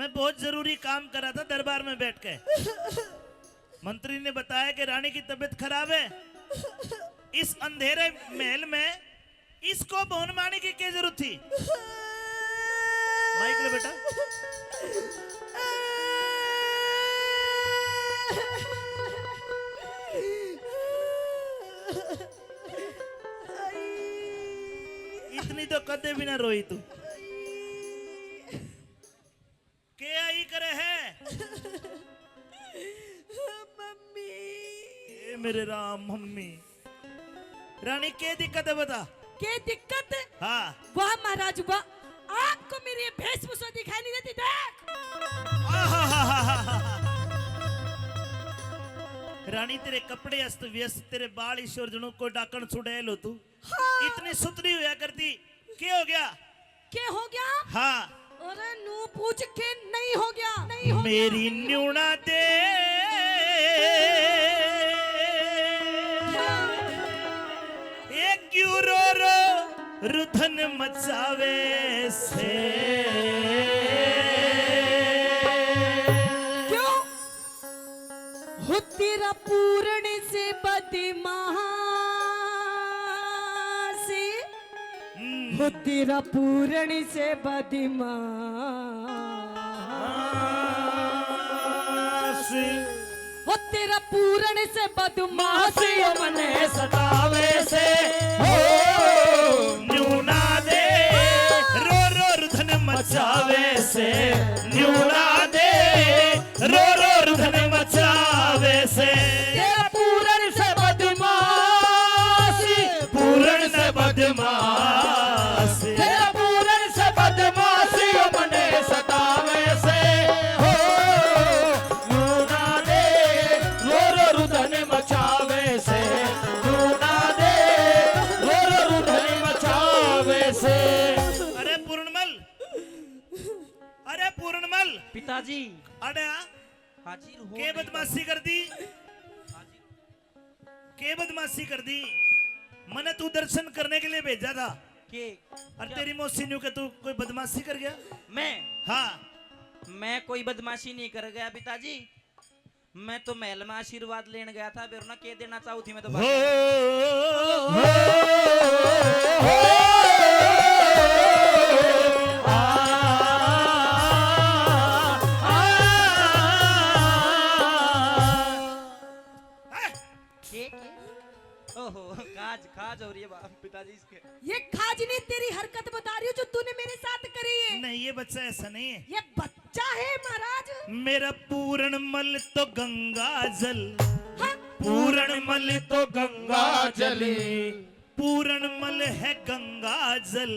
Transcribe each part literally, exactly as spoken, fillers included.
मैं बहुत जरूरी काम कर रहा था दरबार में बैठ के। मंत्री ने बताया कि रानी की तबीयत खराब है, इस अंधेरे महल में इसको भवन माने की क्या जरूरत थी? माइक ले बेटा। इतनी तो कदे भी ना रोई तू। के आई करे है? मम्मी। ए मेरे राम, मम्मी। रानी, के दिक्कत है बता? के दिक्कत? हाँ। वाह महाराज वाह, आपको मेरी ये वेशभूषा दिखाई नहीं देती? देख। आहाहाहा। रानी, तेरे कपड़े अस्त व्यस्त, तेरे बाल ईश्वर जणु को डाकण छुड़ैल हो तू। हाँ। इतनी सुथरी होया करती, के हो गया? के हो गया? हाँ। अरे नू पूछ के नहीं हो गया, नहीं हो गया। मेरी न्यूणा दे, हाँ। ए क्यों रो रो रुधन मचावे से? क्यों? हो तेरा पूरण से बदमाश, हम्म। हो तेरा पूरण से बदमाश, हो तेरा पूरण से बदमाश, मासियो मने सतावे से, हो न्यूणा दे, रो रो रुधन मचावे से, न्यूणा दे, रो रो रुधन मचावे से। तेरा पूरण से बदमाश, पूरण से बदमाश, तेरा पूरण से बदमाश, यो मने सतावे से। हो न्यूणा दे, रो रो रुधन मचावे से। न्यूणा दे, रो रो रुधन मचावे से। अरे पूरणमल, अरे पूरणमल। पिताजी। अरे आ। हाजिर हो के नहीं बदमाशी कर दी? हाजिर। के बदमाशी कर दी? मने तू दर्शन करने के लिए भेजा था। के? और क्या? तेरी मौसी न्यू के तू कोई बदमाशी कर गया? मैं? हाँ। मैं कोई बदमाशी नहीं कर गया पिताजी। मैं तो महल में आशीर्वाद लेने गया था, बेरो ना के देना चाहू थी मैं तो हो, भाई। हो, हो, आ, आ, आ, आ। के, के? ओहो, खाज, खाज हो रही है बा-, पिताजी इसके। ये खाज नहीं, तेरी हरकत बता रही हूँ जो तूने मेरे साथ करी है। नहीं, ये बच्चा ऐसा नहीं है। ये बच्चा है महाराज। मेरा पूरण मल तो गंगा जल। हाँ। पूरण मल तो गंगा जल। पूरण मल है गंगा जल,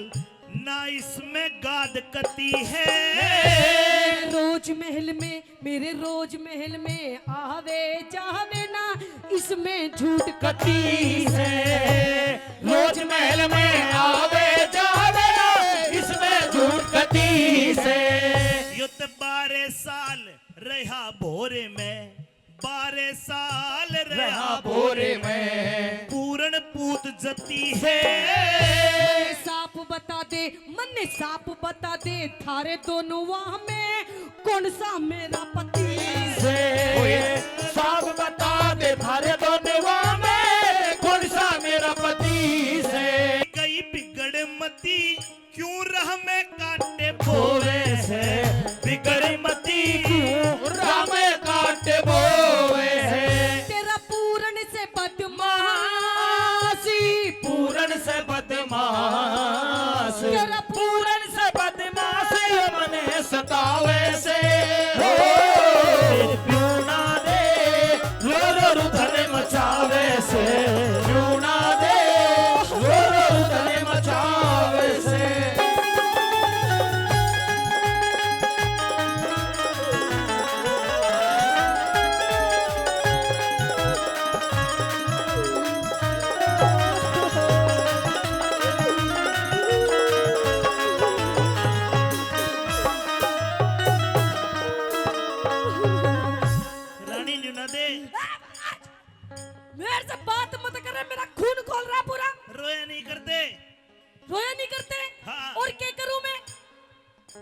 ना इसमें गाद कती है। रोज महल में, मेरे रोज महल में आवे जावे ना, इसमें झूठ कती से। रोज महल में आवे जावे ना, इसमें झूठ कती से। यो तो बारह साल रहा भोरे में, बारह साल रहा रहा भोरे में। पूरण पूत जती है। मन्ने साफ बता दे, मन्ने साफ बता दे, थारे दोनों वाह में कौन सा मेरा पति से? ओए, साफ बता दे, थारे दोनों वाह में कौन सा मेरा पति से? गई बिगड़ मती, क्यों राह में कांटे बोवे से, बिगड़ मती क्यों राह में कांटे बोवे से। तेरा पूरण से बदमाशी, पूरण से बदमाश, तेरा पूरण से बदमाश, ये मने सतावे से। हो, प्यूना दे, रो रो रुधन मचावे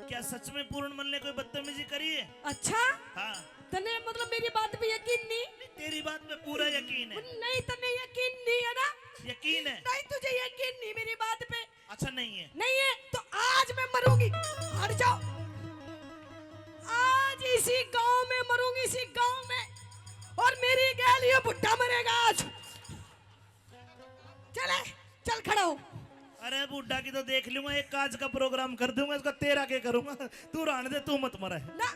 क्या सच में पूर्णमल ने कोई बदतमीजी करी है? अच्छा? हाँ। तने मतलब मेरी बात पे यकीन नहीं? नहीं, तेरी बात पे पूरा यकीन है। नहीं, तने यकीन नहीं है ना? यकीन है। नहीं, तुझे यकीन नहीं मेरी बात पे। अच्छा, नहीं है। नहीं है तो आज मैं मरूंगी। हट जाओ। आज इसी गांव में मरूंगी, इसी गांव में। और मेरी गैल ये बुढ़ा मरेगा आज। चले, चल खड़ा हो। अरे बुढ़ा की तो देख लूंगा, एक काज का प्रोग्राम कर दूंगा इसका, तेरा के करूंगा। तू रहने दे, तू मत मरे। ना,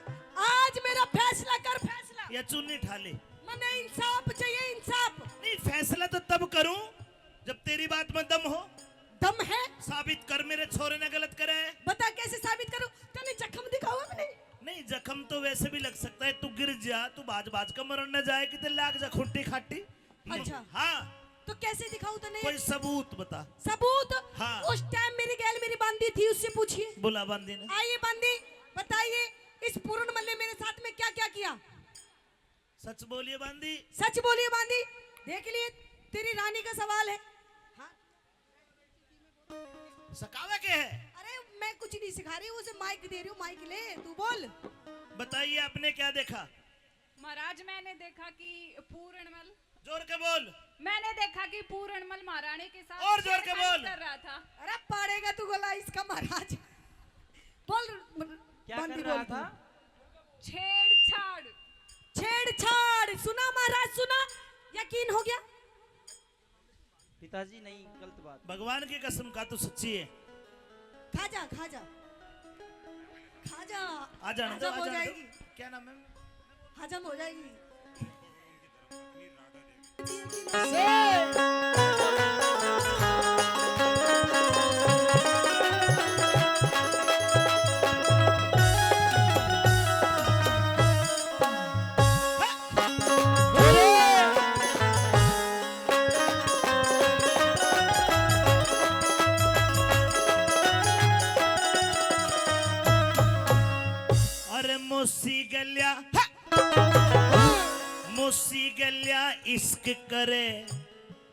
आज मेरा फैसला कर, फैसला। या चुन्नी ठा ले। मने इंसाफ चाहिए, इंसाफ। नहीं, फैसला तो तब करूं जब तेरी बात में दम हो। दम है? साबित कर मेरे छोरे ने गलत करे। बता, कैसे साबित करूं? तने जख्म दिखाओ अपने। नहीं, जख्म तो वैसे भी लग सकता है, तू गिर जा, तू भाज भाज के मरन न जाए, किते लाग जा खुट्टी खाटी। अच्छा। हाँ। तो कैसे दिखाऊं तने? कोई सबूत बता। सबूत? हाँ। उस टाइम मेरी गैल मेरी बांदी थी, उससे पूछिए। बुला बांदी ने। आइए बांदी, बताइए, इस पूर्णमल ने मेरे साथ में क्या क्या किया? सच बोलिए बांदी। सच बोलिए बांदी। देख लिए, तेरी रानी का सवाल है। हाँ। सकावे के है? अरे मैं कुछ नहीं सिखा रही, उसे माइक दे रही हूँ, माइक ले, तू बोल। बताइए, आपने क्या देखा? महाराज, मैंने देखा कि पूरणमल। जोर के बोल। मैंने देखा कि पूरणमल महारानी के साथ और जोर के छेड़खानी बोल। कर रहा था। अरे पाड़ेगा तू गोला इसका महाराज। बोल। क्या बांदी कर रहा बोल तू। था? छेड़छाड़। छेड़छाड़। सुना महाराज, सुना? यकीन हो गया? पिताजी, नहीं, गलत बात। भगवान की कसम, का तो सच्ची है। खा जा, खा जा, खा जा। आ जाने दो, हजम आ हो जाने दो। जाएगी। क्या नाम है? हजम हो जाएगी। अरे मौसी गल्या, मौसी गल्या इश्क करे,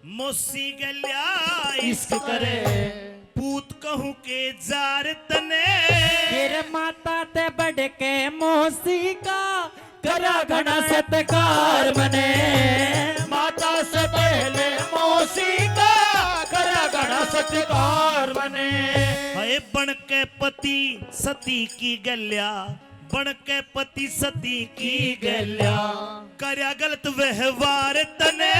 मौसी गल्या इश्क करे, पूत कहूँ के जार तने। तेरे माता ते बढ़ के मौसी का करा घना सत्कार मने। माता से पहले मौसी का करा घना सत्कार मने। हाय बन के पति सती की गल्या, बन के पति सती की गल्या, करया गलत व्यवहार तने।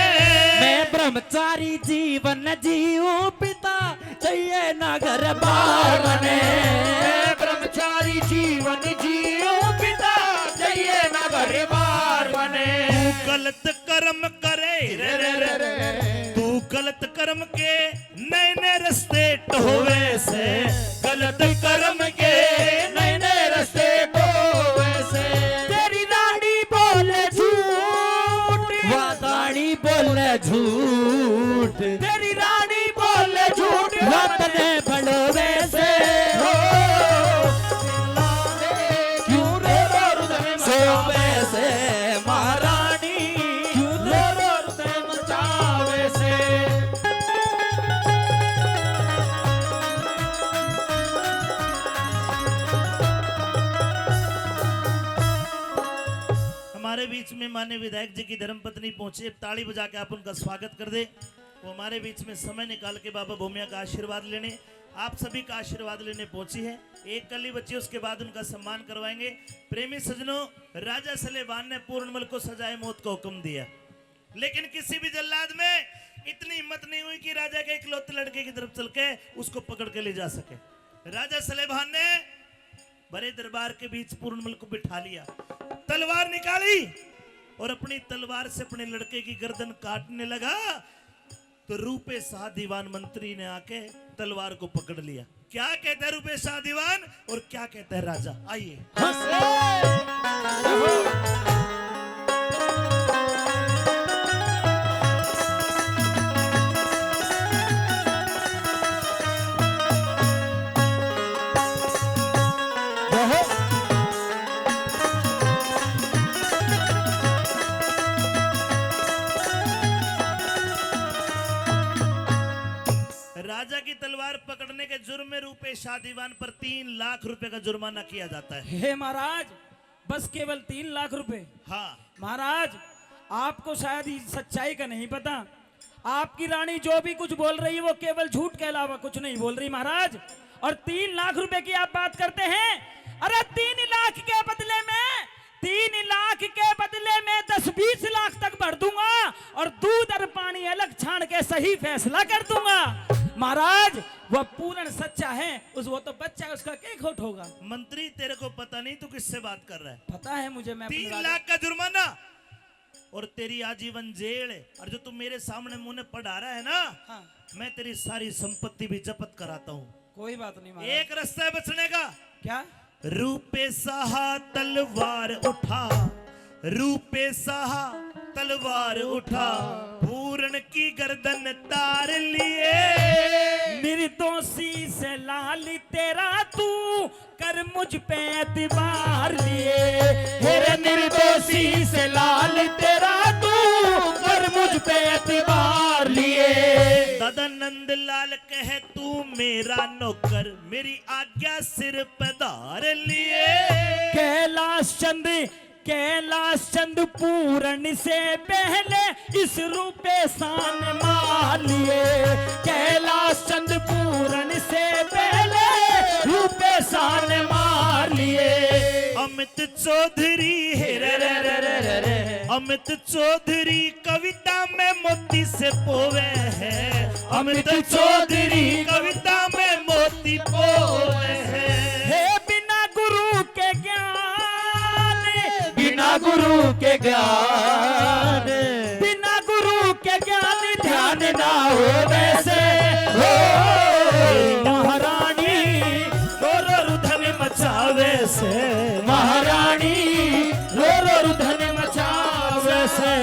मैं ब्रह्मचारी जीवन जीऊं पिता, चाहिए ना घर बार मने। मैं ब्रह्मचारी जीवन जीऊं पिता, चाहिए ना घर बार मने। तू गलत कर्म करे रे रे रे रे। तू गलत कर्म के नए नए रस्ते टोवे से, गलत कर्म के नए नए रस्ते टोवे से। तेरी रानी बोले झूठ, वाह रानी बोले झूठ, तेरी रानी बोले झूठ, वतन बड़ोवे से। हो, क्यों रे रो रो सोवे से महारानी, क्यों रे रो रो मचावे से। हमारे बीच में माननीय विधायक जी की धर्मपत्नी पहुंची है, ताली बजा के आप उनका स्वागत कर दे। वो हमारे बीच में समय निकाल के बाबा भूमिया का आशीर्वाद लेने, आप सभी का आशीर्वाद लेने पहुंची है। एक कली बच्ची, उसके बाद उनका सम्मान करवाएंगे। प्रेमी सज्जनों, राजा सलेबान ने पूर्णमल को सजाए मौत का हुक्म दिया, लेकिन किसी भी जल्लाद में इतनी हिम्मत नहीं हुई कि राजा के इकलौते लड़के की तरफ चल के उसको पकड़ के ले जा सके। राजा सलेबान ने बड़े दरबार के बीच पूर्णमल को बिठा लिया, तलवार निकाली और अपनी तलवार से अपने लड़के की गर्दन काटने लगा, तो रूपे शाह दीवान मंत्री ने आके तलवार को पकड़ लिया। क्या कहता है रूपे शाह दीवान और क्या कहता है राजा, आइए। राजा की तलवार पकड़ने के जुर्म में रूप पे शादीवान पर तीन लाख रुपए का जुर्माना किया जाता है। हे महाराज, बस केवल तीन लाख रुपए? हाँ। महाराज, आपको शायद इस सच्चाई का नहीं पता। आपकी रानी जो भी कुछ बोल रही है, वो केवल झूठ के अलावा कुछ नहीं बोल रही महाराज। और तीन लाख रुपए की आप बात करते हैं। अरे, तीन लाख के बदले में, तीन लाख के बदले में दस बीस लाख तक भर दूंगा और दूध और पानी अलग छान के सही फैसला कर दूंगा। महाराज, वह पूर्ण सच्चा है, उस, वो तो बच्चा है, उसका क्या खोट होगा? मंत्री, तेरे को पता नहीं तू किससे बात कर रहा है। पता है मुझे, मैं अपनी तीन बात लाख का जुर्माना और तेरी आजीवन जेल है। और जो तू मेरे सामने मुंह ने पढ़ा रहा है ना, हाँ। मैं तेरी सारी संपत्ति भी जब्त कराता हूँ। कोई बात नहीं महाराज। एक रास्ता है बचने का। क्या? रूपे साहा तलवार उठा, रूपे साहा तलवार उठा, पूरण की गर्दन तार लिए। निर्दोषी से लाल तेरा तू कर मुझ पे एतबार लिए। मेरे निर्दोषी से लाल तेरा तू कर मुझ पे एतबार लिए। दादा नंदलाल कहे तू मेरा नौकर, मेरी आज्ञा सिर पे धार लिए। कैलाश चंद, कैलाश चंद पूरण से पहले इस रूपे शान मार लिए। कैलाश चंद पूरण से पहले रूपे शान मार लिए। अमित चौधरी, हे रे रे रे रे रे रे। अमित चौधरी कविता में मोती से पोवे है। अमित चौधरी कविता में मोती पोवे है। हे बिना गुरु के ज्ञान, बिना गुरु के ज्ञान, बिना गुरु के ज्ञान ध्यान ना हो वैसे। हो महारानी रो रो रुधन मचावे से, महारानी रो रो रुधन मचावे से।